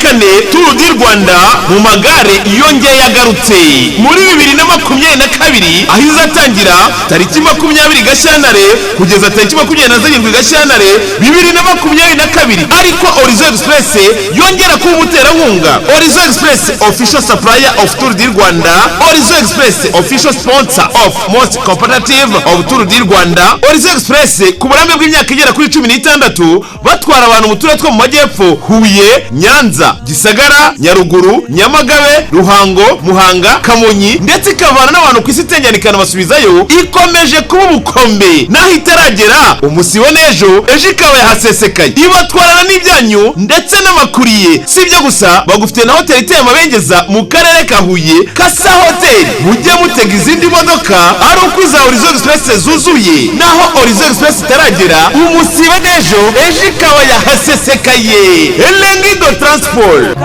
kane Tour du Rwanda mu magare yongeye yagarutse muri 2022, aho izatangira tariki 20 Gashyantare kugeza tariki 27 Gashyantare 2022. Ariko Horizon Express yongera kuba umuterankunga. Horizon Express, official supplier of Tour du Rwanda. Horizon Express, official sponsor of most competitive of Tour du Rwanda. Horizon Express, ku burambe bw'imyaka igera kuri 16 batwara abantu mu turere two mu majyepfo: Huye, Nyanza, Gisagara, Nyaruguru, Nyamagabe, Ruhango, Muhanga, Kamonyi, ndetse ikavana n'abantu ku isi itengana ikanabasubizayo, ikomeje kuba ubukombe naho itaragera umusibo n'ejo, ejo ikaba yahasesekaye, ibatwarana n'ibyanyu ndetse n'amakuriye. Si ibyo gusa, bagufite na hoteli iteye amabengeza mu karere ka Huye, Kasa Hoteli. Mujye mutega izindi modoka ari uko iza Horizon Express zuzuye. Naho Horizon Express itaragera umusibo n'ejo, ejo ikaba yahasesekaye. Elengido Transport.